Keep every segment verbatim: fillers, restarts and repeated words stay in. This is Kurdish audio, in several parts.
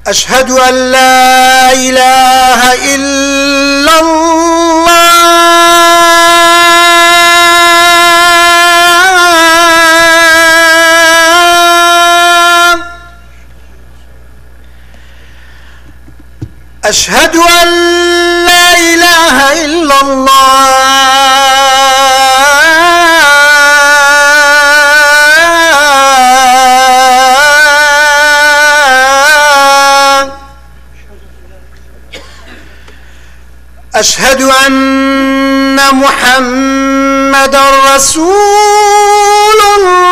أشهد أن لا إله إلا الله. أشهد أن لا إله إلا الله. أشهد أن محمدا رسول الله.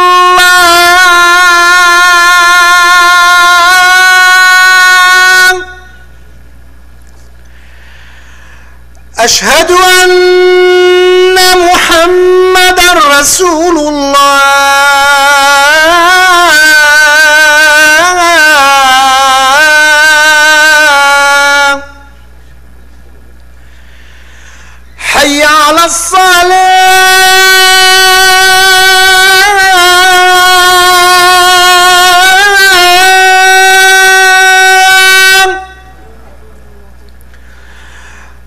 أشهد أن محمدا رسول الله. حي على الصلاة.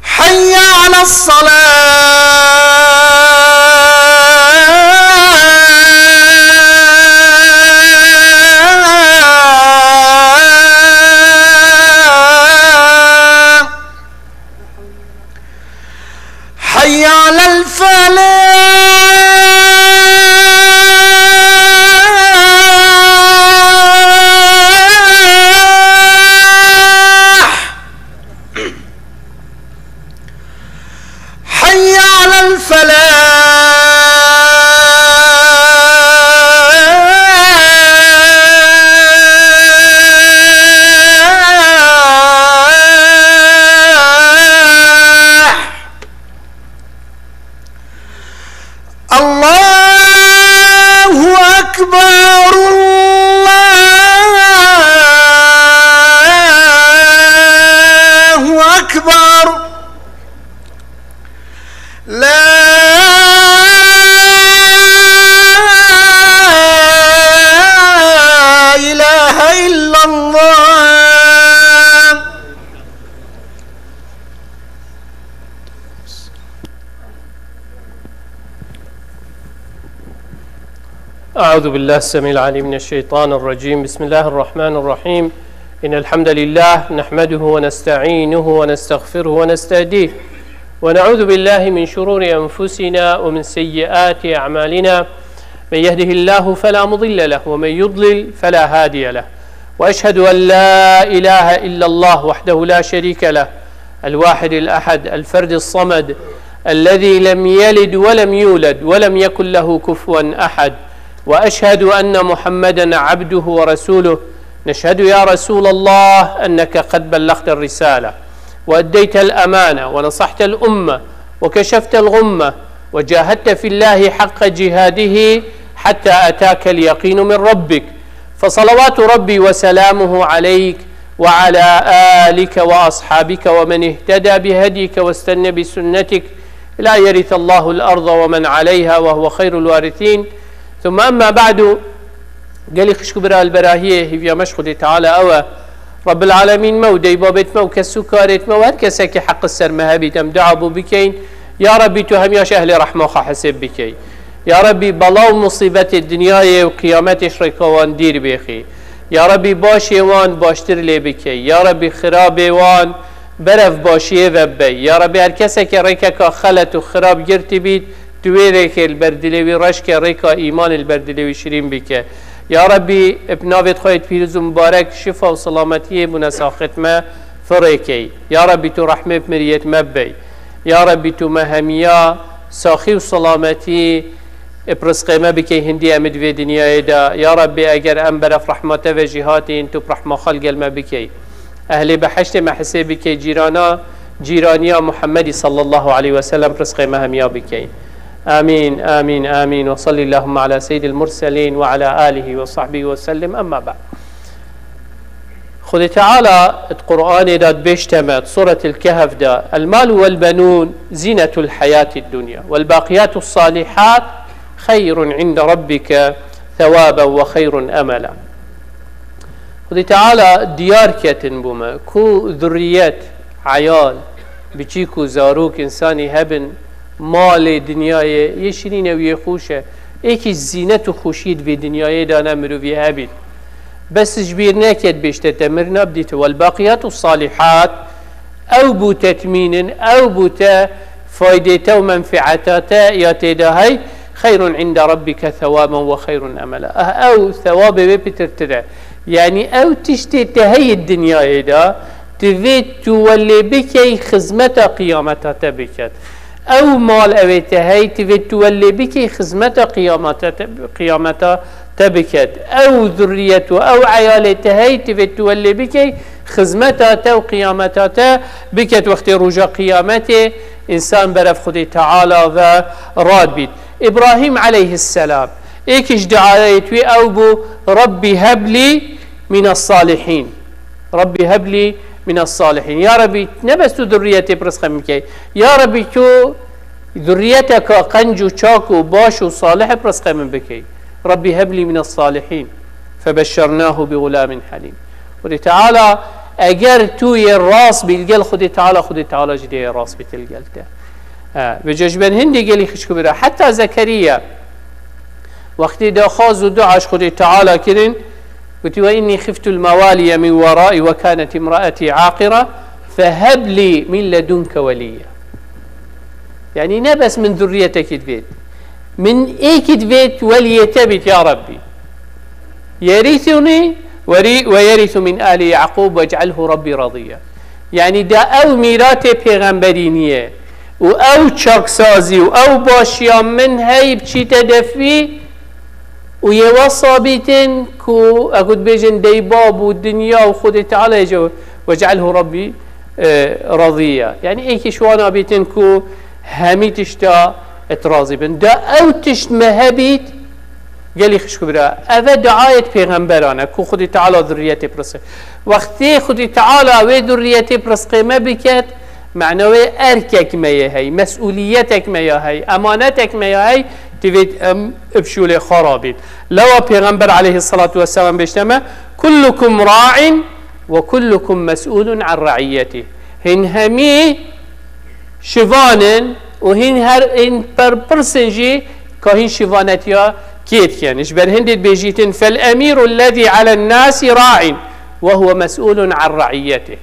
حي على الصلاة. حي على الفلاح. حي على الفلاح. الله أكبر، الله أكبر. لا إله إلا الله. أعوذ بالله السميع العليم من الشيطان الرجيم. بسم الله الرحمن الرحيم. إن الحمد لله نحمده ونستعينه ونستغفره ونستهديه، ونعوذ بالله من شرور أنفسنا ومن سيئات أعمالنا. من يهده الله فلا مضل له، ومن يضلل فلا هادي له. وأشهد أن لا إله إلا الله وحده لا شريك له، الواحد الأحد، الفرد الصمد، الذي لم يلد ولم يولد ولم يكن له كفوا أحد. وأشهد أن محمدا عبده ورسوله. نشهد يا رسول الله أنك قد بلغت الرسالة وأديت الأمانة ونصحت الأمة وكشفت الغمة وجاهدت في الله حق جهاده حتى أتاك اليقين من ربك، فصلوات ربي وسلامه عليك وعلى آلك وأصحابك ومن اهتدى بهديك واستن بسنتك إلى يرث الله الأرض ومن عليها وهو خير الوارثين. ثم أما بعد، Gelî xişk û bira li berahiyê, hêviya me ji Xwedê Teala ew e. Rebbil Alemîn me û dey babêt me û kes û karêt me û her kesekî heq li ser me hebît, em dua bo bikeyin. Ya Rebbî, tu hemiya ji ehlê rehma xwe hesêb bikey. Ya Rebbî, bela û musîbetê dinyayê û qiyametê ji rêka wan dîr bêxî. Ya Rebbî, başê wan baştir lê bikey. Ya Rebbî, xirabê wan berev başiyê ve bibey. Ya Rebbî, her kesekê rêkeka xelet û xirab girtî bît, tu wê rêkê li ber dilê wî reş ke, rêka îmanê li ber dilê wî şirîn bike. Ya Rebbî, bi navê xwe yê pîroz û mibarek şifa û selametiyê bûne saxet me firêkey. Ya Rebbî, tu rehmê bi miriyêt me bibey. Ya Rebbî, tu me hemiya saxî û selametî bi rizqê me bikey hindî em di vê dinyayê de. Ya Rebbî, eger em beref rehma te ve jî hatîn, tu bi rehma xwe li gel me bikey. Ehlê behiştê me hesê bikey, cîrana, cîraniya Muhammedî sallallahu aleyhi ve sellem rizqê me hemiya bikey. Amîn, amîn, amîn. Ve sallallahu ala seyyidil murselîn ve ala alihi ve sahbihi ve sellim. Emma ba'd. Xwedê Teala di Qur'anê de dibêjte me, di Suretil Kehf de, "El malu vel benûn zînetul heyatid dunya, vel baqiyatus salihat xeyrun inde rabbike sewaben ve xeyrun emela." Xwedê Teala diyar ketin bo me ku zurriyet, eyal, biçîk û zarok, însanî hebin, malê dinyayê yê şirîn e û yê xweş e. Êkî zînet û xweşiyê di vê dinyayê de ne mirovî hebît. Bes ji bîr neket bêjte te mirina bidîte. Wel baqiyatu salihat, ew bû tetmînin, ew bû te faydê te û menfieta te ya tê de hey, xeyrun inde rabbike sewaben ve xeyrun emela. Ah, ew sewabê wê pitirtir e. Yanî ew tiştê te heyî dinyayê de, divê tu welê bikey xizmeta qiyameta te biket. Ew mal ewê te hey, divê tu welê bikey xizmeta qiyameta te, qiyameta te biket. Ew zurriyet û ew eyalê te hey, divê tu welê bikey xizmeta te û qiyameta te biket. Wextê roja qiyametê însan berev Xwedê Teala ve rad bît. Îbrahîm aleyhisselam, êk ji diayayê wî ew bû, Rabbî heblî mîne salihîn. Rabbî heblî mîne salihîn. Ya Rabbî, ne bes tu zurriyetê bi rizqê min bikey. Ya Rabbî, tu zurriyeteka qenc û çak û baş û salih bi rizqê min bikey. Rabbî heblî mîne salihîn. Febeşşernahu bi gulamin helîm. Xwedê Teala, eger tu yê rast bî li gel Xwedê Teala, Xwedê Teala jî dê yê rast bî li gel te. He, vêca ji ber hindê gelî xişk û bira. Heta Zekeriya, wextê daxwaz û dua ji Xwedê Teala kirin, gotî, "Ve innî xiftul mewaliye min weraî ve kanet imraetî aqira, feheb lî min ledunke weliyya." Yanî ne bes min zurriyetekî divêt. Min êkî divêt weliyê te bît ya Rabbî. Yerîsunî werî-, ve yerîsu min alî Yaqûb vec'alhu Rabbî radîya. Yanî da ew mîratê pêxemberîniyê û ew çaksazî û ew başiya min hey biçîte def wî û yê wesa bîtin ku, e, ku dibêjin dey bab û dinya û Xwedê Teala yê ce, vec'alhu Rabbî, e, radîya. Yanî êkî ji wana bîtin ku hemî tişta et razî bin. Da ew tişt me hebît, gelî xişk û bira. Ev e duayê pêxemberan e ku Xwedê Teala zurriyetê pirsê. Wextê Xwedê Teala wê zurriyetê pirsqê me biket, mena wê erkek me yê hey, mesûliyetek me ya hey, emanetek me ya hey, divêt em bi şûlê xwe rabît. Lewa Pêxember aleyhissalatu vesselam bêjte me, "Kullukum ra'in ve kullukum mes'ulun an ra'iyetih." Hîn hemî şivan in û hîn her, hîn berpirs in jî ka hîn şivanetiya kê dikin. Ji ber hindê dibêjîtin, "Fel emîru lezî alen nasi ra'in ve huve mes'ulun an ra'iyetih."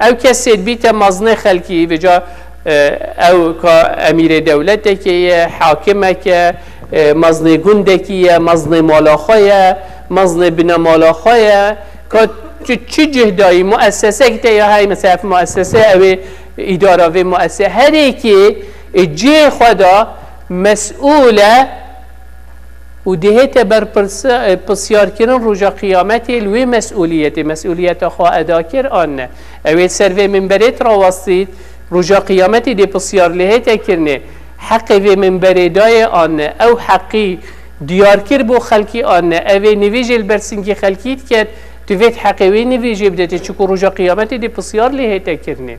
Ew kesê dibîte mezinê xelkî, vêca, e, ew ka emîrê dewletekê ye, hakimeke, e, mezinê gundekî ye, mezinê mala xwe ye, mezinê binemala xwe ye, ka tu çi cih dayî, muessesek te ya hey, mesela ev muessese, ew ê îdara vê muessese, her êkê, e, cihê xwe da mesûl e, û dihête berpirsa-, e, pisyarkirin roja qiyametê li wê mesûliyetê, mesûliyeta xwe eda kir an ne. Ew ê ser vê minberê rawestît, roja qiyametê dê pisyar lê hête kirinê. Heqê vê minberê dayê an ne. Ew heqî diyar kir bo xelkî an ne. Ev ê nivîjê li ber singê xelkî diket, divêt heqê wê nivîjê bidetê, çiku roja qiyametê dê pisyar lê hête kirinê.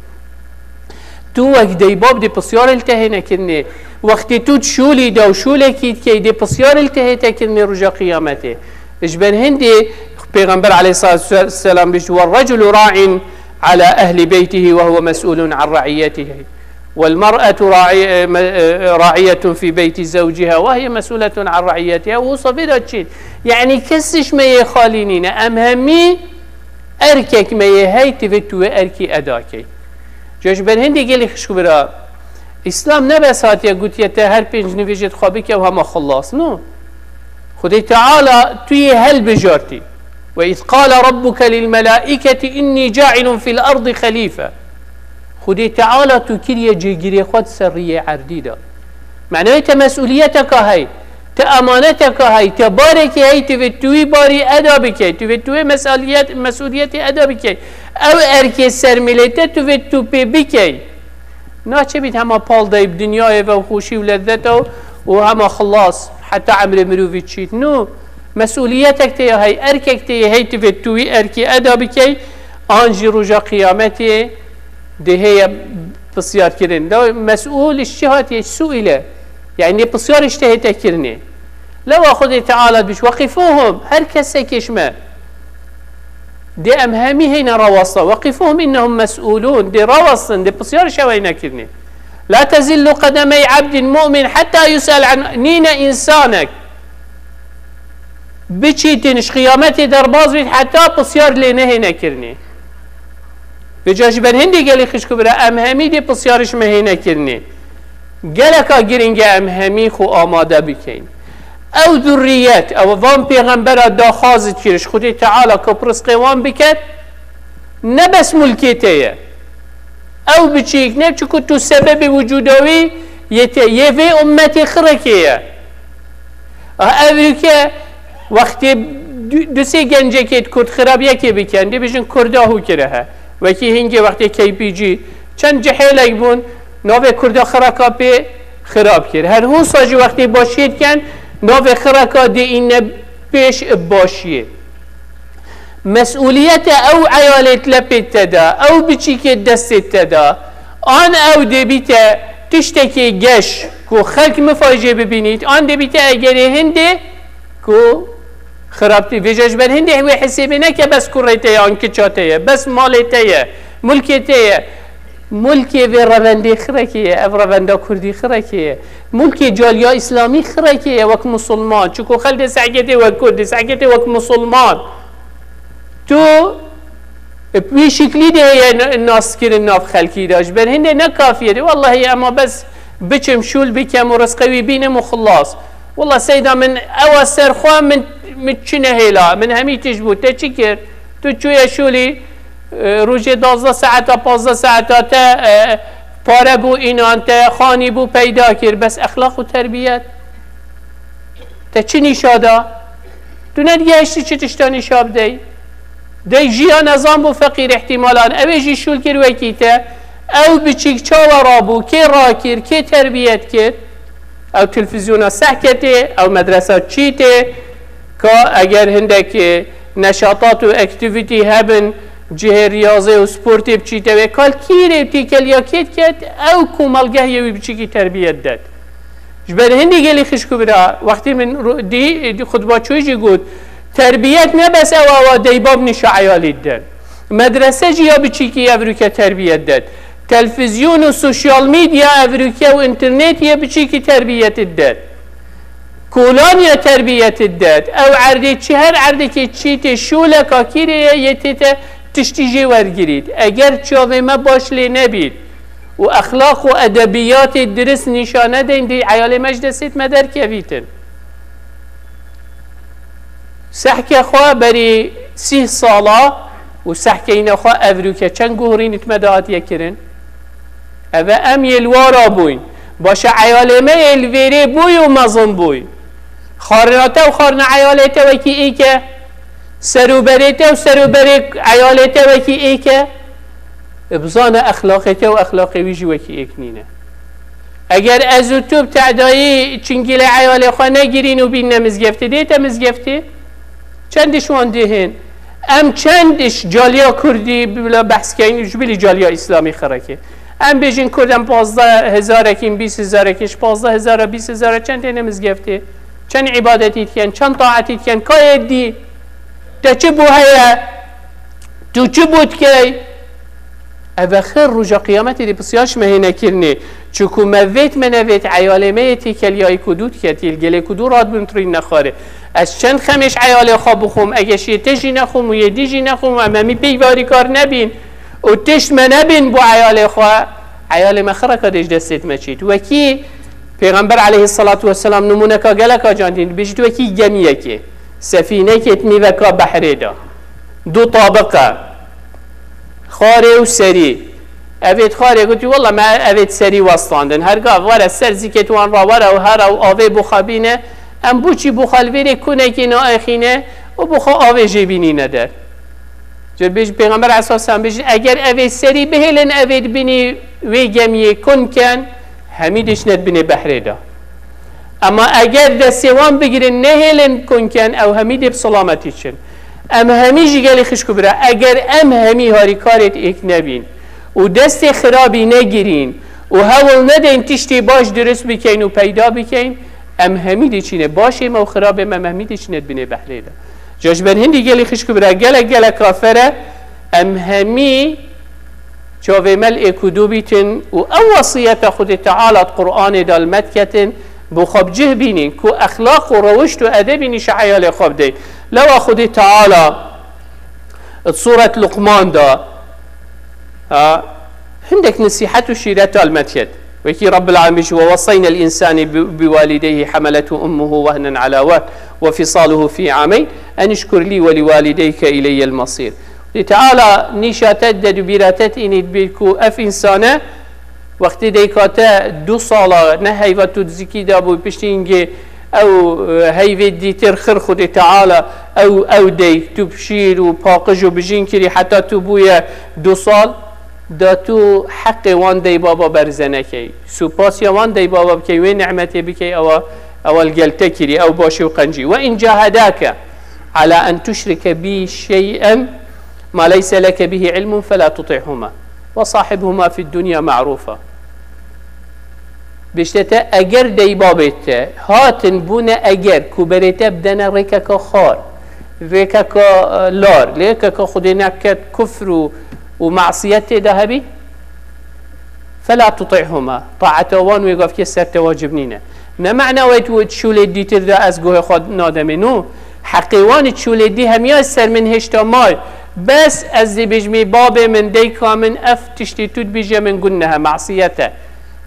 Tu wek deybab dê pisyar li te hêne kirinê. Wextê tu şûlî de û şûlekî dikey dê pisyar li te hête kirinê roja qiyametê. Ji ber hindê Pêxember aleyhissalatu vesselam bêjt, "Ve reculu ra'in ala ehli beytihi ve huve mes'ulun an ra'iyetihi. Vel mer'etu ra'i-, e, me-, e, ra'iyetun fi beyti zewciha ve hiye mes'uletun an ra'iyetiha." Û wisa vê de çîn. Yanî kes ji me yê xalî nîne. Em hemî erkek me yê hey, divê tu wê erkî eda key. Ji ber hindê gelî xişk û bira, Îslam ne bes hatiye gotiye te her pênc nivîjê xwe bike û hema xilas. No. Xwedê Teala tu yê helbijartî. "Ve iz qale rabbuke lil melaiketi inni cailun fil ardi xelife." Xwedê Teala tu kiriye cêgirê xwe di ser riyê erdî de. Mena wê te mesûliyeteka hey, te emaneteka hey, te barekî hey, tu vê tu wî barî eda bikey, tu vê tu wê mesaliyet-, mesûliyetê eda bikey. Ew erkê ser milê te tu vê tu pê bikey. Naçe bît hema pal dey bi dinyayê ve û xweşî û lezzeta û, û hema xilas, heta emrê mirovî çît. No, mesûliyetek tê ya hey, erkek tê ya hey, tu vê tu wî erkê eda bikey, an jî roja qiyametê dê heye pisyarkirin. Da mesûl ji çi hatiye, suîle. Yani pisyar ji te hête kirinê. Lewa Xwedê Teala dibîş, "Weqifuhum", her kesekê ji me. Dê em hemî heyne rawasta. Weqifuhum innehum mes'ulûn. Dê rawastin, dê pisyar şewey nekirinê. La tezillu qedemey abdin mu'min hatta yus'el an, nîne însanek biçîtin ji qiyametê derbaz bît heta pisyar lê nehêne kirinê. Vêca ji ber hindê gelî xişk û bira em hemî dê pisyar ji me hêne kirinê. Geleka giring e em hemî xwe amade bikeyn. Ew zurriyet, ew van pêxembera daxwaz dikir ji Xwedê Teala ku bi rizqê wan biket, ne bes mulkê te ye. Ew biçîk ne, çiku tu sebebê wicûda wî yê te, yê vê ummetê xirekê ye. Ah, ev ülke wextê du, du sê gencekê kurd xirab yekê biken, dê bijin kurda hû kire he. Wekî hingê wextê K P G çend cihêlek bûn, navê kurda xiraka pê xirab kir. Her hûsa jî wextê başiyê diken, navê xiraka dê îne pêş ib başiyê. Mesûliyete ew eyalê lepê te de, ew biçîkê destê te de, an ew dê bîte tiştekê geş ku xelk mifajê bibînît, an dê bîte egerê hindê ku xirabtî. Vêca ji ber hindê wê hesêbê neke bes kurê te ye, an kiça te ye, bes malê te ye, mulkê te ye. Mulkê vê revendê xirekê ye, ev revenda kurdî xirekê ye. Mulkê caliya îslamî xirekê ye wek musulman. Çiku xelk dê sehketê wek kurd, dê sehketê wek musulman. Tu bi wî şiklî de heye n-, naskirin nav xelkî de. Ji ber hindê ne kafiyê de. Wellahî ema bes biçim şûl bikem û rizqê wî bînim û xilas. Wallah seyda min ewa ser xwe min, min çi nehêla. Min hemî tişt bû. Te çi kir? Tu çûye şûlî, e, rojê duwazdeh saeta, pazdeh saeta te, e, pare bû, înan te, xanî bû, peyda kir. Bes exlaq û terbiyet. Te çi nîşa da? Tu nedigehiştî çi tişta nîşa bidey? Dey jiya nezan bû feqîr ihtimalan. Ew ê jî şûl kir wekî te. Ew biçîk çawa rabû? Kê rakir? Kê terbiyet kir? Ew televîzyona sehketê, ew medresa çîtê, ka eger hindek, e, neşatat û aktivîtî hebin, cihê riyazê û sportê biçîte wê, kalkîrê têkeliya kê diket, ew komelgeh yê wî biçîkî terbiyet det. Ji ber hindî gelî xişk û bira, wextî min ru-, dî, dî xutba çûyî jî got, terbiyet ne bes ew awa deybab nîşa eyalî didin. Medrese jî ya biçîkî ev rûke terbiyet det. Televîzyon û sosyal medya ev rûke û înternet yê biçîkî terbiyet dit. Kolanya terbiyet dit. Ew erdê çi, her erdekê çî tê şûleka kîrê ye, yê tê te tiştî jê wergirît. Eger çavê me baş lê nebît û exlaq û edebiyatê dirist nîşan nedeyn, dê eyalê me ji destê me derkevîtin. Sehke xwe berî sîh sala û sehkeyne xwe ev rûke çend guhorînî me de hatiye kirin. Eve em yê li wara bûyn. Başe eyalê me yê li vêrê bûy û mezin bûyn. Xarina te û xarina eyalê te wekî êk e. Serûberê te û serûberê eyalê te wekî êk e. Bizane exlaqê te û exlaqê wî jî wekî êk nîne. Eger ez û tu bi tedayî çingîlê eyalê xwe negirîn û bînne mizgeftê, dê te mizgeftê? Çend iş wan dê hên? Em çend iş caliya kurdî bila behs keyn, ji bilî caliya îslamî xirekê. Em bêjin kurd em pazdeh hezarekîn, bîst hezarekîn, ji pazdeh hezara, bîst hezara çend têne mizgeftê? Çend îbadetî dikin, çend taetî dikin? Kayê dî? Te çi bû heye? Tu çi bû dikey? Eve xir roja qiyametê dê pisyar ji me hê nekirinê. Çiku me vêt me nevêt eyalê me yê têkeliyayî ku dû diketî, li gelê ku dû radibin turîn nexwarê. Ez çend xemêş eyalê xwe bixwim, ege şiyê te jî nexwim û yê dî jî nexwim û em hemî peyvarîkar nebîn û tişt me nebîn bo eyalê xwe, eyalê me xireka dê ji destê me çît. Wekî Pêxember aleyhisselatu vesselam nimûneka geleka can dîn, dibêjit wekî gemiyekê, sefînekê di nîveka behrê de. Du tabiq e. Xwarê û serî. Evêt xwarê gotî, "Wela me evêt serî westandin. Her gav were ser zîkêt wan ra were û here û avê buxebîne. Em bûçî buxa li vêrê kunekî naexîne û buxa avê jê bînîne der." Ji bêj Pêxember aleyhisselam bêjin, eger evê serî bihêlin, evê di binî wê gemiyê kun ken, hemî dişnet binê behrê de. Ema eger destê wan bigirin, nehêlin kun ken, ew hemî dê bi selametî çin. Em hemî jî gelî xişk û bira, eger em hemî harîkarê êk nebîn û destê xirabî negirîn û hewl nedeyn tiştê baş dirist bikeyn û peyda bikeyn, em hemî dê çîne başê me û xirabê me, em hemî dê çîne binê behrê de. Ca ji ber hindî gelî xişk û bira gelek gelek kafere, em hemî çavê me li êk û du bîtin û ew wesiyeta Xwedê Teala di Qur'anê de li me diketin, bi xwe bi cih bînîn ku exlaq û rewişt û edebî nîşa eyalê xwe bidey. Lewa Xwedê Teala di Sûret Luqman de, ha, hindek nesîhet û şîreta li me diket. Wekî Rabbil Alemin jî, "ووصينا الإنسان ب-، بوالديه حملته أمه وهنا على وهن وفصاله في عامين أن اشكر لي ولوالديك إلي المصير." Xwedê Teala nîşa te dide û bîra te tînî dibî ku ev însane wextê dayika te du sala ne heyva tu dizikî de bû, piştî hingê ew, e, heyvê dîtir xir Xwedê Teala ew, ew dayik tu bi şîr û paqij û bijîn kirî heta tu bûye du sal, da tu heqê wan deybaba berze nekey. Supasiya wan deybaba bikey, wê nimetê bikey, ewa, ewa li gel te kirî, ew başî û qencî. "وإن جاهداك على أن تشرك بي شيئا ما ليس لك به علم فلا تطعهما وصاحبهما في الدنيا معروفا." Bêjte te, eger deybabê te hatin bûne eger ku berê te bidene rêkeka xar, rêkeka, e, lar, rêkeka Xwedê neket kufr û, û masiyet tê de hebî, "فلا تطعهما", taeta wan wê gavkê ser te wacib nîne. Ne mana wê tu şûlê dîtir de ez guhê xwe nademê. No, heqê wan şûlê dî hemiya ser min hêşta may. Bes ez dê bêjmî babê min, dayika min, ev tiştê tu dibêje min gunnehe, masiyet e.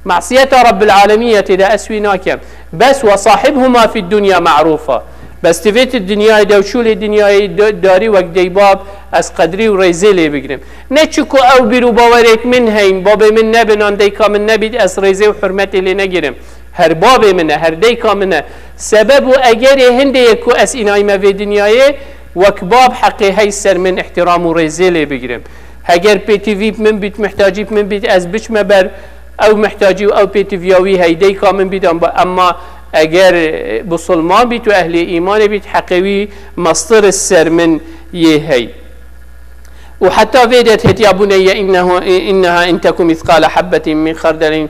Masiyeta Rabbil Alemîn ye tê de, ez wî nakem. Bes "وصاحبهما في الدنيا معروفا". Bes divê tu dinyayê de û şûlê dinyayê de-, darî wek deybab ez qedrî û rêzê lê bigrim. Ne çiku ew bîr û bawerêk min heyn, babê min nebin an dayika min nebît, ez rêzê û hurmetê lê negirim. Her babê min e, her dayika min e. Sebeb û egerê hindê ye ku ez înayime vê dinyayê, wek bab heqê hey ser min îhtîram û rêzê lê bigrim. Heger pêtivî bi min bît, mihtacî bi min bît, ez biçme ber ew mihtacî û ew pêtiviya wî hey, dayika min bît, em ba-, emma eger, e, bisilman bît û ehlê îmanê bît, heqê wî mestir ser min yê hey. Û heta vê de têt, "يا بني إنه، إنها إن تك مثقال حبة من خردل."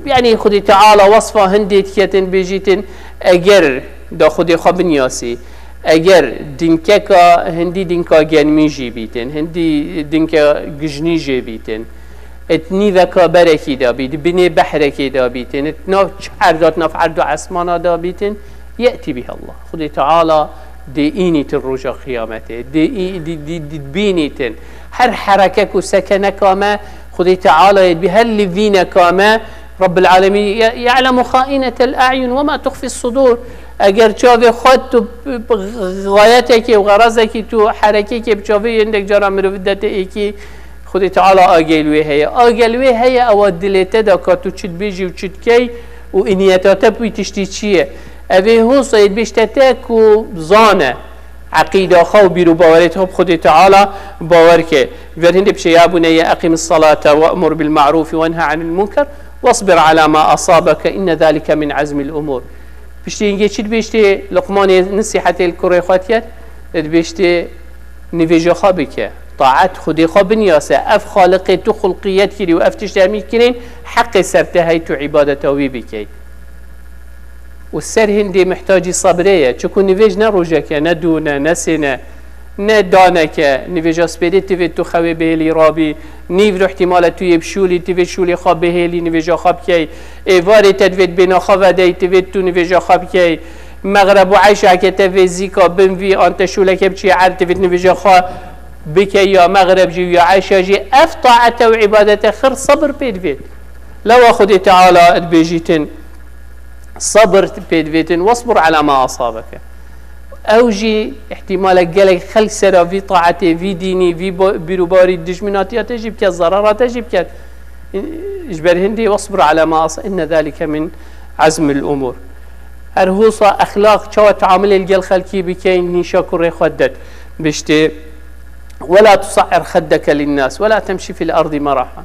Yanî Xwedê Teala wesfa hindê diketin, bêjîtin, eger da Xwedê xwe binyasî, eger dinkeka hindî dinka genmî jî bîtin, hindî dinka gijnî jê bîtin, et nîveka berekî de bît, binê behrekê de bîtin, et nav erd û nav erd û esmana de bîtin, "يأت بها الله." Xwedê Teala dê înîtin roja qiyametê, dê î-, dî-, dî-, dî-, bînîtin. Her herekek û sekeneka me Xwedê Teala yê dibî, her livîneka me Rabbil Alemîn ye-, "يعلم خائنة الأعين وما تخفي الصدور." Eger çavê xwe tu p-, p-, xayetekê û xerazekî tu herekekê bi çavê hindek cara mirov dete êkî, Xwedê Teala agel wê heye. Agel wê heye ewa dilê te de ka tu çi dibêjî û çi dikey û îniyeta te bi wî tiştî çi ye. Ev ê hûsayê dibêjte te ku zane. Eqîda xwe û bîr û bawerê xwe bi Xwedê Teala bawer ke. Ji ber hindê bişê, "يا بني أقم الصلاة وأمر بالمعروف وانه عن المنكر واصبر على ما أصابك إن ذلك من عزم الأمور." Piştî hingê çi dibêjtê Luqmanê nisîhetê li kurê xwe diket? Dibêjtê nivêja xwe bike, taet Xwedê xwe binyase, ev Xaliqê tu xulqiyet kirî û ev tişt hemî kirîn, heqê ser te hey tu îbadeta wî bikey. Û ser hindê mihtacî sebrê ye, çiku nivêj ne rojek e, ne dûn e, ne sêne, ne danek e, nivêja spêdê tivê tu xewê bihêlî rabî, nîv rû ihtimale tu yê bişûlî, tivê şûlê xwe bihêlî, nivêja xwe bikey, êvarê te divê bêna xwe vedey, tivê tu nivêja xwe bikey, mexreb û eşa ke te vê zîka bin vî, an te şûleke biçî erd, tivê nivêja xwe bikey ya mexreb jî û ya eşa jî, ev taete û îbadete xir sebir pê divê. Lewa Xwedê Teala dibêjîtin, Sabir pê divêtin, "Wasbir ala ma asabeke." Ew jî ihtimale gelek xelk sera vî taetê, vî dînî, vî bo-, bîrûbarî dijminatiya te jî bike, zerara te jî bike. Ji ber hindî, "Wasbir ala ma asa-, inne zalike min azmil umur." Her hosa exlaq, çawa teamilê li gel xelkî bikeyn, nîşa kurê xwe det. Biştê, "Wela tusair xeddeke linnas, wela temşî fil ardi meraha."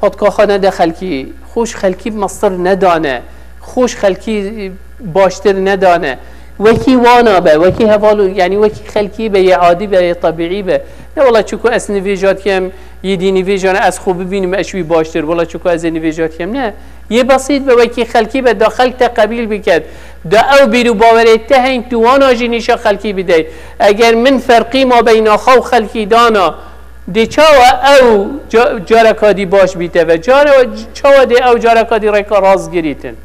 Patka xwe nede xelkî, xwe ji xelkî mestir nedane, xwe ji xelkî baştir nedane. Wekî wana be, wekî heval û, yanî wekî xelkî be, yê adî be, yê tebîî be. Ne wela çiku ez nivêja dikem, Yê dî nivêjana ez xwe bibînim, ez ji wî baştir, wela çiko ez ê nivêja dikem. Ne. Yê besît be, wekî xelkî be, da xelk te qebîl biket. Da ew bîr û bawerê te heyn, tu wana jî nîşa xelkî bidey. Eger min ferqî ma beyna xwe û xelkî dana, dê çawa ew ca-, careka dî baş bîte ve? Cara-, çawa dê ew careka dî rêka rast girîtin?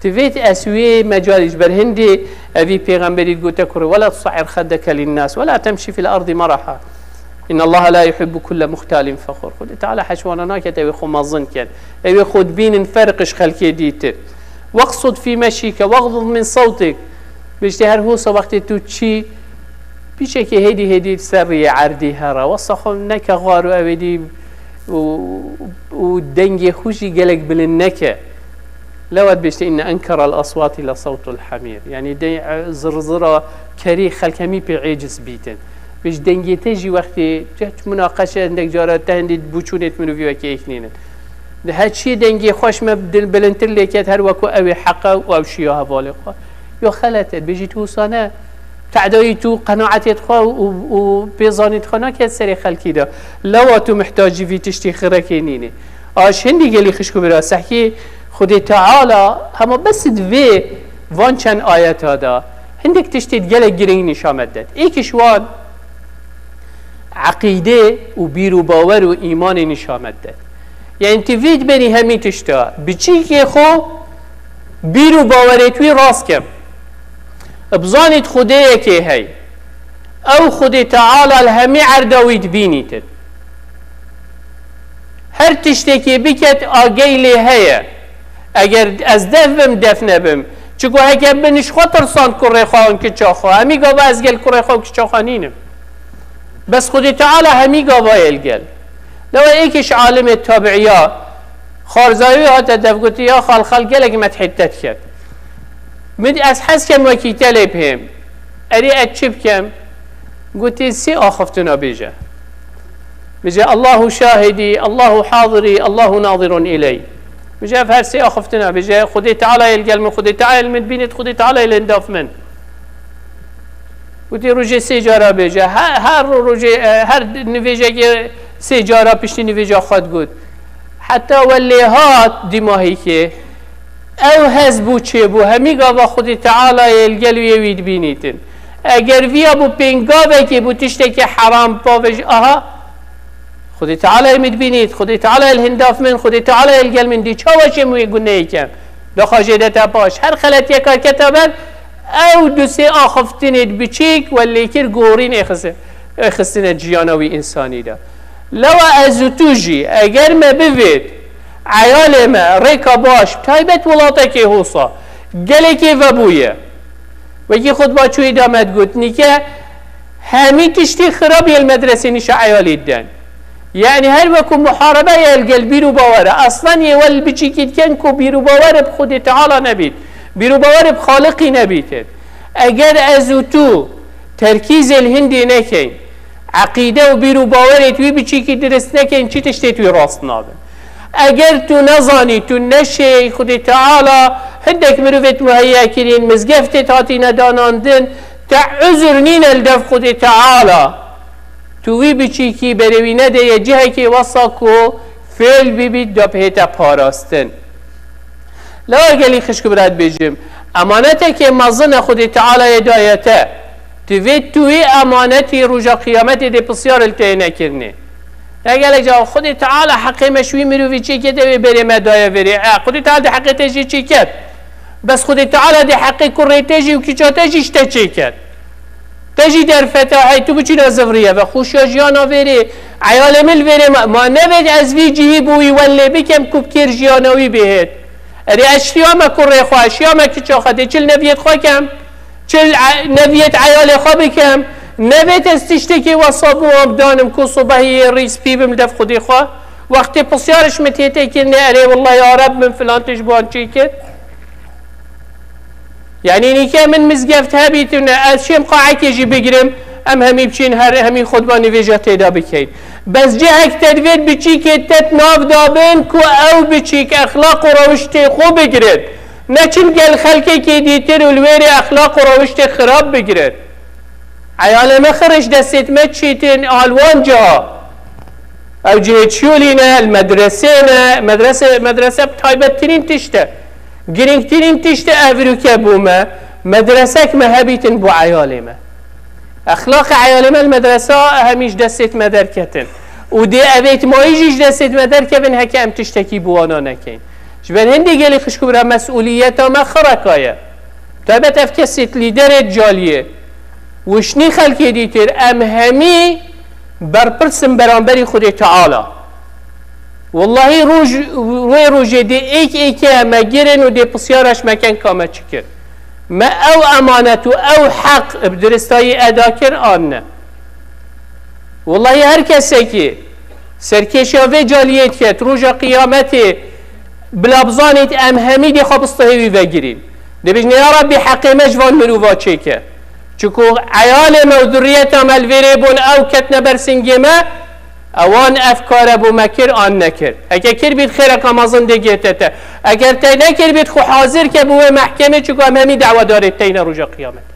Divêt ez wê mecalî ji ber hindê evî pêxemberî gote kurê, "Wela tusa'ir xeddeke linnas, wela temşî fil ardi meraha. İnnallaha la yuhibbu kulle muhtalin fekhur." Xwedê Teala heçwana naket ew ê xwe mezin ken. Ew ê xwe dibînin ferq ji xelkê dîtir. "Weqsud fî meşîke, wexdud min sewtik." Biştê her hosa wextê tu çî, piçekê hêdî hêdî ser riyê erdî here. Wesa xwe neke xwar û ew ê dî û, û dengê xwe jî gelek bilind neke. Lewet bêjte, "Inne enkerel aswati le sewtul hamîr." Yanî de, e, zirzira kerî xelk hemî pê êciz bîtin. Bêj dengê te jî wextê ce munaqeşe hindek cara te hindî bûçûnêt mirovî wekî êk nînin. Di her çiyê dengê xweş me dil bilindtir lê ket her wekû ew ê heqe û ew şiya hevalê xwe. Yo xelet e, bêjî tu wisa ne. Te'dayî tu qenaetê xwe û, û pêzanî xwe nake serê xelkî de. Lewa tu mihtacî vî tiştî xirekê nînê. A ji hindî gelî xişk û bira sehkî Xwedê Teala hema bes di vê van çend ayeta de hindek tiştê gelek girîng nîşa me det. Êk ji wan eqîdê û bîr û bawer û îmanê nîşa me det. Yanî tu vî diberî hemî tişta, biçîkê xwe bîr û bawerê wî rast kem. Bizanît Xwedê yekê hey. Ew Xwedê Teala li hemî erda wî dibînîtin. Her tiştekê biket agey lê heye. Eger ez dev bim, dev nebim. Çiko heke bin ji xwe tirsand kurê xwe an kiça xwe. Hemî gava ez gel kurê xwe û kiça xwe nînim. Bes Xwedê Teala hemî gava yê li gel. Lewa êkê ji alimê tabiiya Xarzawî hate dev gotî, "Ya xal, xal gelek methê te diket. Min ez hez kem wekî te lê bihêm. Erê ez çi bikem?" Gotî, "Sê axiftina bêje. Bêje, Allahu şahidî, Allahu hadirî, Allahu nazirun iley." Bêje, "Ev her sê axiftina bêje, Xwedê Teala yê li gel min, Xwedê Teala yê li min bînit, Xwedê Teala yê li hindaf min." Gotî, "Rojê sê cara bêje. Her, her rojê, e, her nivêjekê sê cara piştî nivêja xwe digot." Heta we lê hat dîmahîkê. Ew hez bû çêbû. Hemî gava Xwedê Teala yê li gel wî yê wî dibînîtin. Eger viya bû pêngavekê bû tiştekî heram pavê ji aha. Xwedê Teala yê min dibînît, Xwedê Teala yê li hindaf min, Xwedê Teala yê li gel min dî. Çawa çê min wê guneyê kem? Daxwajê de te baş. Her xeletiyeka kete ber, ew du sê axiftinê biçîk we lê kir gorîn ê xisi-, ê xistine jiyana wî însanî de. Lewa ez û tu jî, eger me bivêt, eyalê me, rêka baş, taybet welatekê hosa, gelekê vebûye. Wekî xutba çûyî de me digot, nîke hemî tiştî xirab yê li medresê nîşa eyalî diden. Yanî her wekû muharebe ye li gel bîr û bawer e. Aslan yê wel biçîkî diken ku bîr û bawer bi Xwedê Teala nebît. Bîr û bawer bi Xaliqî nebîtin. Eger ez û tu terkîzê li hindê nekeyn, eqîde û bîr û bawerê wî biçîkî dirist nekeyn, çi tiştê wî rast nabin. Eger tu nezanî, tu neşêy, Xwedê Teala hindek mirovêt muheyya kirîn, mizgeftêt hatîne danandin, te uzur nîne li dev Xwedê Teala. Tu wî biçîkî berê wî nedeye cihekê wesa ku fêl bibît da bihête parastin. Lewa gelî xişk û bira dibêjim, emanetekê mezin e Xwedê Teala yê daye te. Divê tu wî emanetî roja qiyametê dê pisyar li te yê nekirinê. Ya gelek caran Xwedê Teala heqê me ji wî mirovî çêkete wê berê me daye verê. E, Xwedê Teala dê heqê te jî çêket. Bes Xwedê Teala dê heqê kurê te jî û kiça te jî ji te çêket. Te jî derfeta hey tu biçîna zivriye ve xweşiya jiyana vêrê, eyalê min li vêrê ma, ma nebêt ez vî cihî bo wî welê bikem ku bi kêr jiyana wî bihêt. Erê ez şiya me kurê xwe, ez şiya me kiça xwe, dê çi li neviyêt xwe kem, çi li e-, neviyêt eyalê xwe bikem, nebêt ez tiştekê wesa bo wan bidanim ku sibehî yê rî spî bim li dev Xwedê xwe. Wextê pisyar ji min tê têkirinê, erê willa ya Reb min filan tişt bi wan çêkir. Yanî nîke min mizgeft hebîtin, ez çêm qaekê jî bigirim, em hemî biçîn her hemî xutba nivêja tê de bikeyn. Bes cihek te divêt biçîkê te di nav de bin ku ew biçîk exlaq û rewiştê xwe bigirin. Neçin gel xelkekê dîtir û li wêrê exlaq û rewiştê xirab bigirin. Eyalê me xirij destêt me çîtin alwan ciha. Ew cihê çiyolî ne, li medresê ne, medrese, medrese taybettirîn tişt e. Girîngtirîn tişt e ev rûke bo me. Medresek me hebîtin bo eyalê me. Exlaqê eyalê me li medresa hemî ji destê me derketin. Û dê evêt mayî jî ji destê me derkevin heke em tiştekî bo wana nekeyn. Ji ber hindê gelî xişk û bira mesûliyeta me xireka ye. Taybet ev kesê lîderê caliyê. Wişnî xelkê dîtir, em hemî berpirs in beramberî Xwedê Teala. Wellahî roj, wê rojê dê êk êkê me girin û dê pisyara ji me ken ka me çi kir. Me ew emanet û ew heq bi diristayî eda kir an ne. Wellahî her kesekî serkêşiya vê caliyê diket, roja qiyametê bila bizanît em hemî dê xwe bistihê wî vegirîn. Dê bêjin, ya Rabbî heqê me ji van mirova çêke. Çiku eyalê me û zurriyeta me li vêrê bûn, ew ketine ber singê me, ewan ev kare bo me kir an nekir. Heke kir bît xêreka mezin dê gête te. Eger te nekir bît xwe hazir ke bo wê mehkemê, çiku em hemî dawedarê teyne roja qiyametê.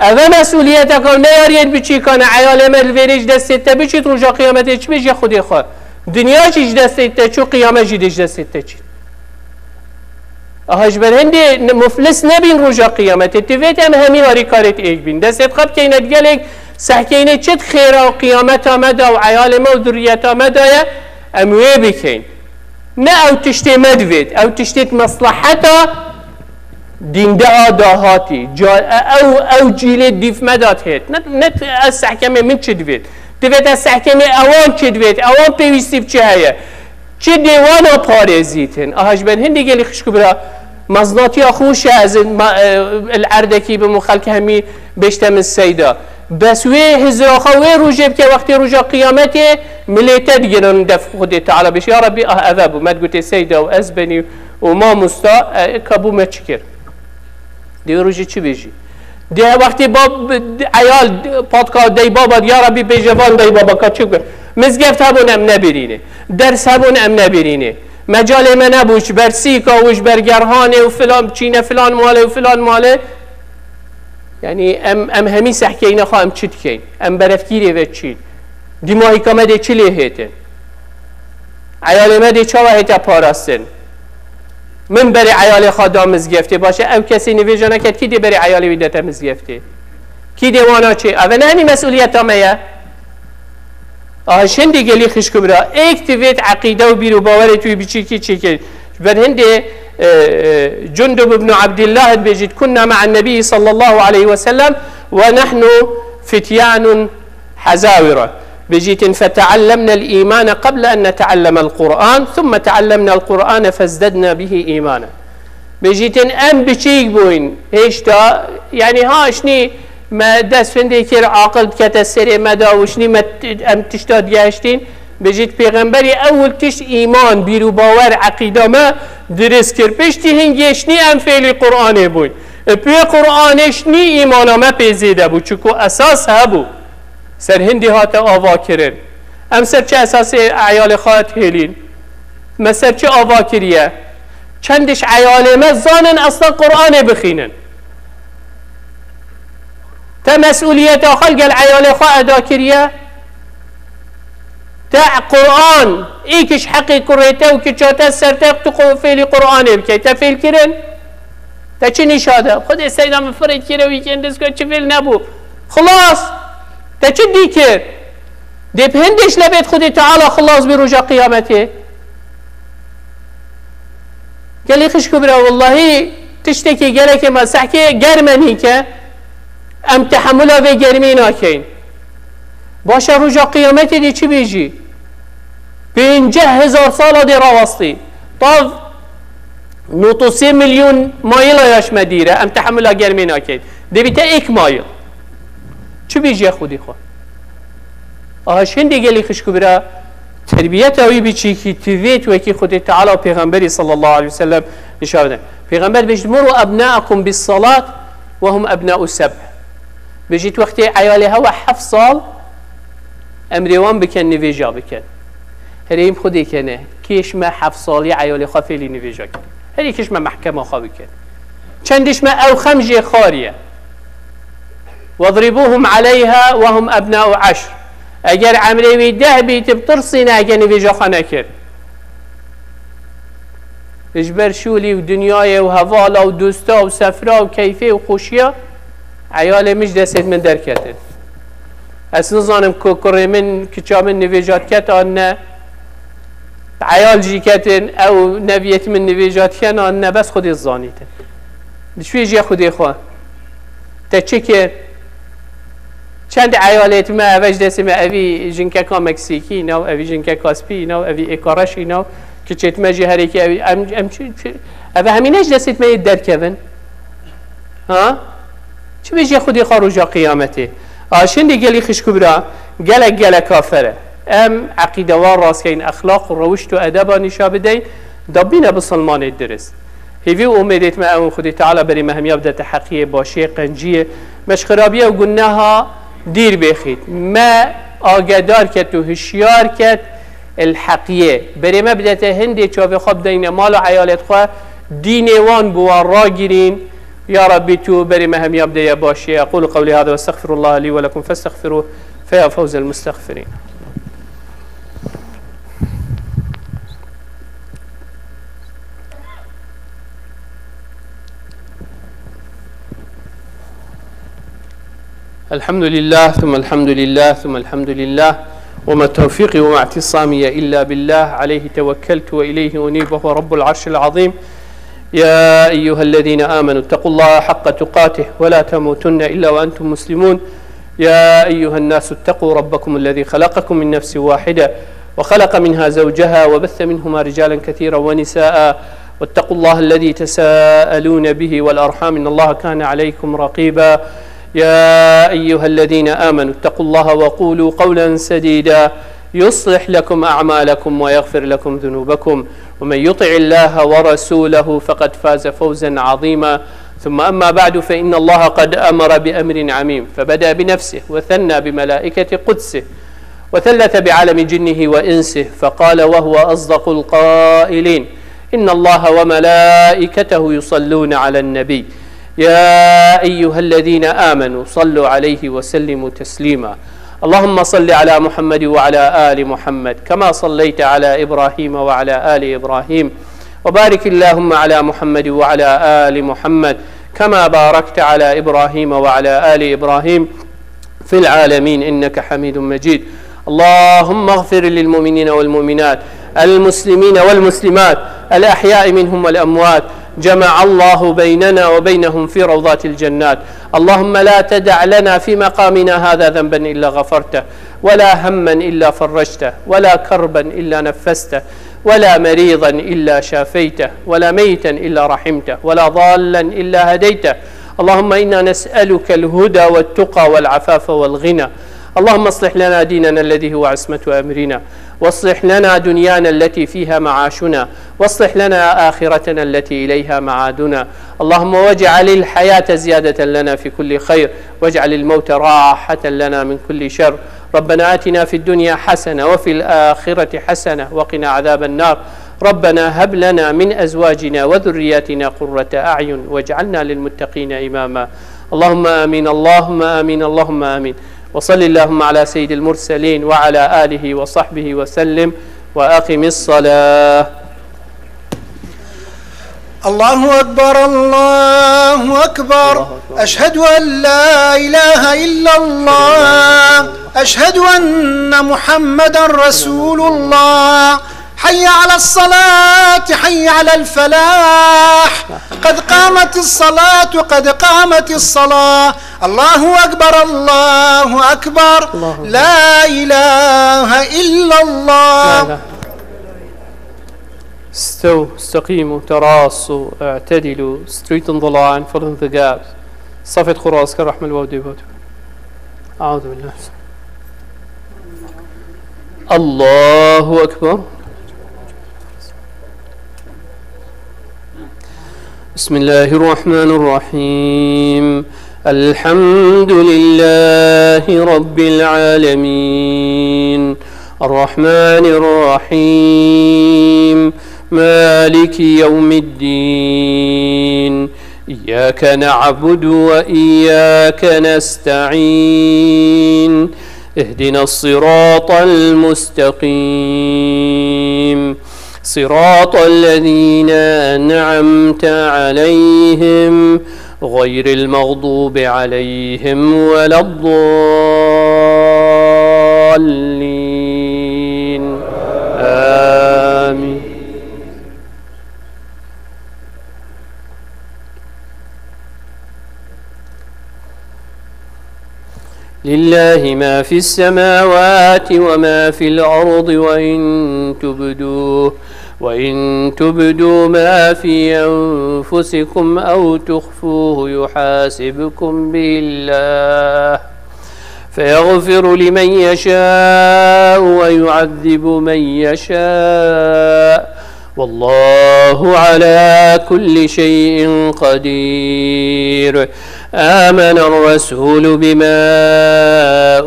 Eve mesûliyeteka neyariyên biçîkan e, eyalê me li vêrê ji destê te biçît, roja qiyametê çi bêje Xwedê xwe? Dinya jî ji destê te çû, qiyamet jî dê ji destê te çît. Aha ji ber hindê n-, muflis nebîn roja qiyametê. Divêt em hemî harîkarêt êk bîn. Destêt xwe bikeyne digelek, sehkeyne çi xêra û qiyameta me da û eyalê me û zurriyeta me da ye, em wê bikeyn. Ne ew tiştê me divêt, ew tiştêt meslaheta dîndeha dahatî. Ca-, e-, ew, ew cîlê dîv me da dihêt. Ne, ne ez sehkemê min çi divêt. Divêt ez sehkemê ewan çi divêt, ewan pêwîstî bi çi heye. Çi dê wana parêzîtin. Aha ji ber hindê gelî xişk û bira meznatiya xwe şe ez ma-, e, li erdekî bim û xelk hemî bêjte min seyda. Bes wê hizra xwe wê rojê bike wextê roja qiyametê milê te digirin def Xwedê Teala bêjî, ya Rebbî, ah, eve bû, me digotê seyda û ez benî û mamosta, e, ka bû me çi kir? Dê wê rojê çi bêjî? Dê wextê bab, eyal, patka dey baba, ya Rebbî bêje van dey baba ka çi kir? Mizgeft hebûn em nebirînê. Ders hebûn em nebirînê. Mecalê me nebû, ji ber sîka û ji ber gerhanê û filan, çîne filan malê û filan malê. Yanî em, em hemî sehkeyne xwe em çi dikeyn? Em berefkîrê ve çîn? Dîmahîka me dê çi lê hêtin? Eyalê me dê çawa hête parastin? Min berê eyalê xwe da mizgeftê. Baş e, ew kesê nivêja neket, kî dê berê eyalê wî dete mizgeftê? Kî dê wana çê? Eve ne hemî mesûliyeta me ye? Aha, şindî gelî xişk û bira, êk divêt eqîde û bîr û bawerê tu wî biçîkî çêkir. Ji ber hindê, e, e, Cundub ibn Abdillah dibêjît, "Kunna ma'an Nebî sallallahu aleyhi ve sellem ve nahnu fityanun hazawira." Bêjîtin, "Feteallemnel îmane qeble en neteallemel Qur'an, thumme teallemnel Qur'ane fezdedna bihi îmana." Bêjîtin, em biçîk bûyn, hêşta, yanî ha şinî me dest findê kir, aqil dikete serê me de û şinî me t-, em tişta digehiştîn. Bêjît, pêxemberî ewil tişt îman, bîr û bawer, eqîda me dirist kir. Piştî hingê şinî em fêlî Qur'anê bûyn. E, pê Qur'anê şinî îmana me pê zêde bû, çiku esas hebû. Ser hindî hate ava kirin. Em ser çi esasê eyalê xwe hêlîn? Me ser çi ava kiriye? Çendiş eyalê me zanin eslan Qur'anê bixînin? Te mesûliyeta xwe li gel eyalê xwe eda kiriye? Te Qur'an, îkiş heqê kurê te û kiça te ser te tu qo-, fêlî Qur'anê bikey. Te fêl kirin? Te çi nîşa de? Xwedê seyda min firê kire wî kên dizka çi fêl nebû. Xilas! Te çi dî kir? Dê bi hindê ji lebêt Xwedê Teala xilas bî roja qiyametê. Gelî xişk û bira, wellahî tiştekî gelekê me sehkê germe nîke, em tehemula vê germî nakeyn. Baş e, roja qiyametê dê çi bêjî? Pênceh hezar sala dê rawastî. Tav notosê milyon mayila ya ji me dîr e, em tehemula germê nakeyn. Dê bîte êk mayil. Çi bêjî Xwedî xwe? Aha, ji hindê gelî xişk û bira, terbiyeta wî biçîkî tivêt wekî Xwedê Teala û Pêxemberî sallallahu aleyhi ve sellem nîşan bide. Pêxember bêjît, "Muru ebnaakum bis salat ve hum ebnau seb." Bêjît, wextê eyalê hewa heft sal, emrê wan bikin, nivêja bikin. Herêyim Xwedê kene, kêş me heft salî eyalê xwe fêlî nivêja kir. Herî kêş me mehkema xwe bikin. Çendiş me ew xem jê xariye. "Wadribuhum aleyha ve hum ebnau eşr." Eger emrê wî deh bî, tu bitirsîne, eger nivêja xwe nekir. Ji ber şûlî û dinyayê û hevala û dosta û sefra û keyfê û xweşiya, eyalê min ji destê min derketin. Ez nizanim ku kurê min, kiça min nivêja diket an ne, eyal jî ketin, ew neviyêt min nivêja diken an ne, bes Xwedê zanîtin. Dişwêjiya Xwedê xwe. Te çi kir? Çend eyalêt me, eve ji destê me, evî jinkeka Meksîkî înaw, evî jinkeka spî înaw, evî êka reş înaw, kiçêt me jî herêkî evî, em, em çi, çi, eve hemîne ji destêt me yê derkevin? Ha? Çi bêjê Xwedê xwe roja qiyametê? A, şindî gelî xişk û bira, gelek, gelek afer e. Em eqîdewa rastkeyn, exlaq û rewişt û edeba nîşa bideyn, da bîne bisilmanê dirist. Hêvî û umêdêt me ew in Xwedê Teala berê me hemiya bidete heqiyê, başiyê, qenciyê, me ji xirabiyê û guneha dîr bêxît. Me agedar ket û hişyar ket il heqiyê. Berê me bidete hindê çavê xwe bideyne mal û eyalêt xwe, dînê wan bi wan ragirîn. Ya Rabbî, tu berê me hemiya bideye başiyê. أقول قولي هذا وأستغفر الله لي ولكم فاستغفروه فيا فوز المستغفرين. الحمد لله، ثم الحمد لله، ثم الحمد لله، وما توفيقي وما اعتصامي إلا بالله، عليه توكلت وإليه أنيب، وهو رب العرش العظيم. يا أيها الذين آمنوا اتقوا الله حق تقاته ولا تموتن إلا وأنتم مسلمون. يا أيها الناس اتقوا ربكم الذي خلقكم من نفس واحدة وخلق منها زوجها وبث منهما رجالا كثيرا ونساء واتقوا الله الذي تساءلون به والأرحام إن الله كان عليكم رقيبا. يا أيها الذين آمنوا اتقوا الله وقولوا قولا سديدا يصلح لكم أعمالكم ويغفر لكم ذنوبكم ومن يطع الله ورسوله فقد فاز فوزا عظيما. ثم أما بعد، فإن الله قد أمر بأمر عميم، فبدأ بنفسه وثنى بملائكة قدسه وثلث بعالم جنه وإنسه، فقال وهو أصدق القائلين: إن الله وملائكته يصلون على النبي، يا أيها الذين آمنوا صلوا عليه وسلموا تسليما. اللهم صل على محمد وعلى آل محمد كما صليت على إبراهيم وعلى آل إبراهيم، وبارك اللهم على محمد وعلى آل محمد كما باركت على إبراهيم وعلى آل إبراهيم في العالمين إنك حميد مجيد. اللهم اغفر للمؤمنين والمؤمنات، المسلمين والمسلمات، الأحياء منهم والأموات، جمع الله بيننا وبينهم في روضات الجنات. اللهم لا تدع لنا في مقامنا هذا ذنبا إلا غفرته، ولا هما إلا فرجته، ولا كربا إلا نفسته، ولا مريضا إلا شافيته، ولا ميتا إلا رحمته، ولا ضالا إلا هديته. اللهم إنا نسألك الهدى والتقى والعفاف والغنى. اللهم اصلح لنا ديننا الذي هو عصمة أمرنا، واصلح لنا دنيانا التي فيها معاشنا، واصلح لنا آخرتنا التي إليها معادنا. اللهم واجعل الحياة زيادة لنا في كل خير، واجعل الموت راحة لنا من كل شر. ربنا آتنا في الدنيا حسنة وفي الآخرة حسنة وقنا عذاب النار. ربنا هب لنا من أزواجنا وذرياتنا قرة أعين واجعلنا للمتقين إماما. اللهم آمين، اللهم آمين، اللهم آمين. وصل اللهم على سيد المرسلين وعلى آله وصحبه وسلم. وأقم الصلاة. الله أكبر، الله أكبر. الله أكبر. أشهد أن لا إله إلا الله. أشهد أن محمدا رسول الله. حي على الصلاة، حي على الفلاح. قد قامت الصلاة، قد قامت الصلاة. الله أكبر، الله أكبر. الله أكبر. لا إله إلا الله. لا إله. استووا، استقيموا، تراصوا، اعتدلوا، straighten the line, follow the gaps. صفت خراس كرحمة الواو ديبوت. أعوذ بالله. الله أكبر. بسم الله الرحمن الرحيم. الحمد لله رب العالمين. الرحمن الرحيم. مالك يوم الدين. إياك نعبد وإياك نستعين. اهدنا الصراط المستقيم، صراط الذين أنعمت عليهم، غير المغضوب عليهم ولا الضالين. آمين. لله ما في السماوات وما في الأرض، وإن تبدوا، وإن تبدوا ما في أنفسكم أو تخفوه يحاسبكم به الله، فيغفر لمن يشاء ويعذب من يشاء، والله على كل شيء قدير. آمن الرسول بما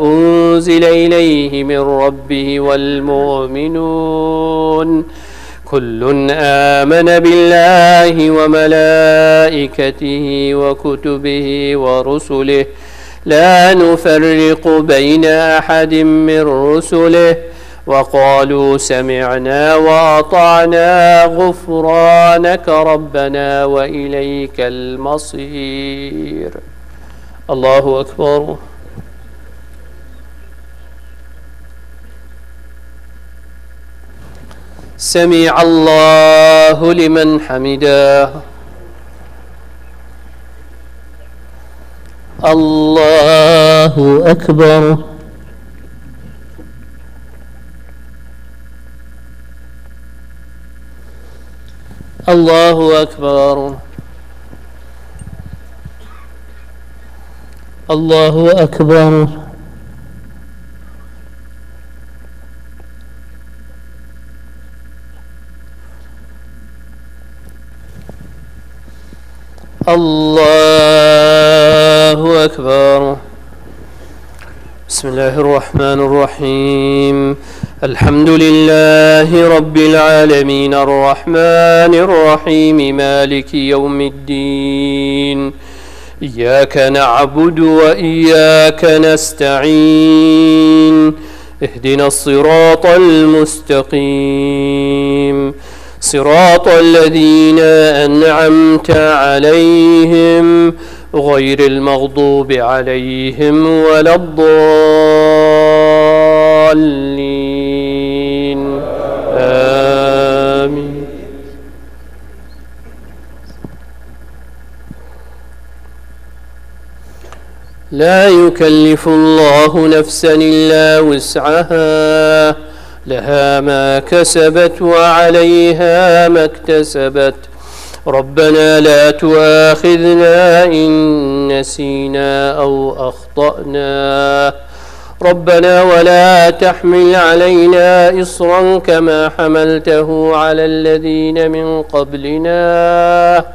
أنزل إليه من ربه والمؤمنون، كل آمن بالله وملائكته وكتبه ورسله، لا نفرق بين أحد من رسله، وقالوا سمعنا وأطعنا، غفرانك ربنا وإليك المصير. الله أكبر. سمع الله لمن حمده. الله أكبر. الله أكبر. الله أكبر. الله أكبر. بسم الله الرحمن الرحيم. الحمد لله رب العالمين، الرحمن الرحيم، مالك يوم الدين. إياك نعبد وإياك نستعين. اهدنا الصراط المستقيم. صراط الذين أنعمت عليهم، غير المغضوب عليهم ولا الضالين. آمين. لا يكلف الله نفسا إلا وسعها، لها ما كسبت وعليها ما اكتسبت. ربنا لا تؤاخذنا إن نسينا أو أخطأنا. ربنا ولا تحمل علينا إصرا كما حملته على الذين من قبلنا.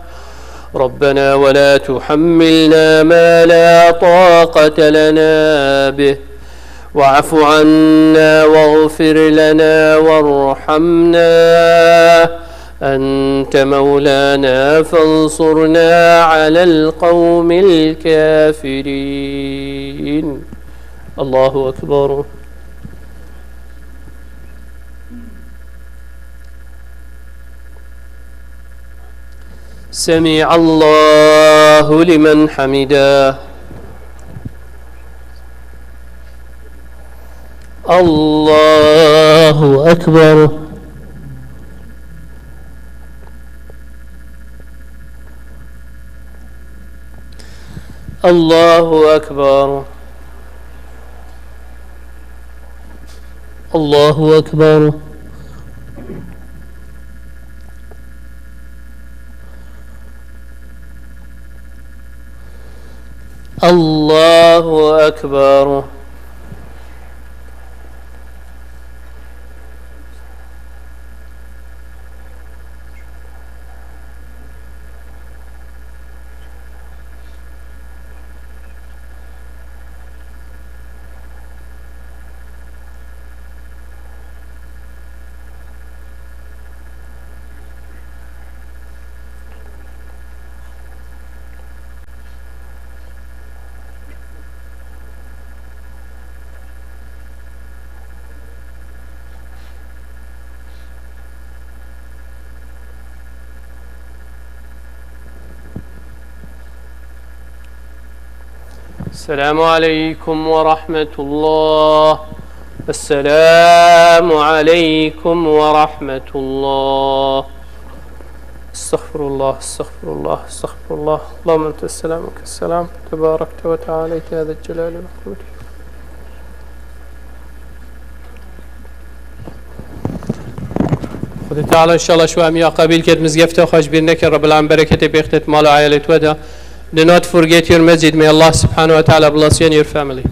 ربنا ولا تحملنا ما لا طاقة لنا به، واعف عنا واغفر لنا وارحمنا، أنت مولانا فانصرنا على القوم الكافرين. الله أكبر. سمع الله لمن حمده. الله أكبر. الله أكبر. الله أكبر. الله أكبر. السلام عليكم ورحمة الله. السلام عليكم ورحمة الله. استغفر الله، استغفر الله، استغفر الله. اللهم أنت السلام ومنك السلام، تباركت وتعاليت يا ذا الجلال والإكرام. Xwedê Teala înşallah ji we hemiya qebîl ket, mizgefta xwe ji bîr neke, Rebbil Alem bereketê bêxtê di mal û eyalê we de. Do not forget your masjid. May Allah subhanahu wa ta'ala bless you and your family.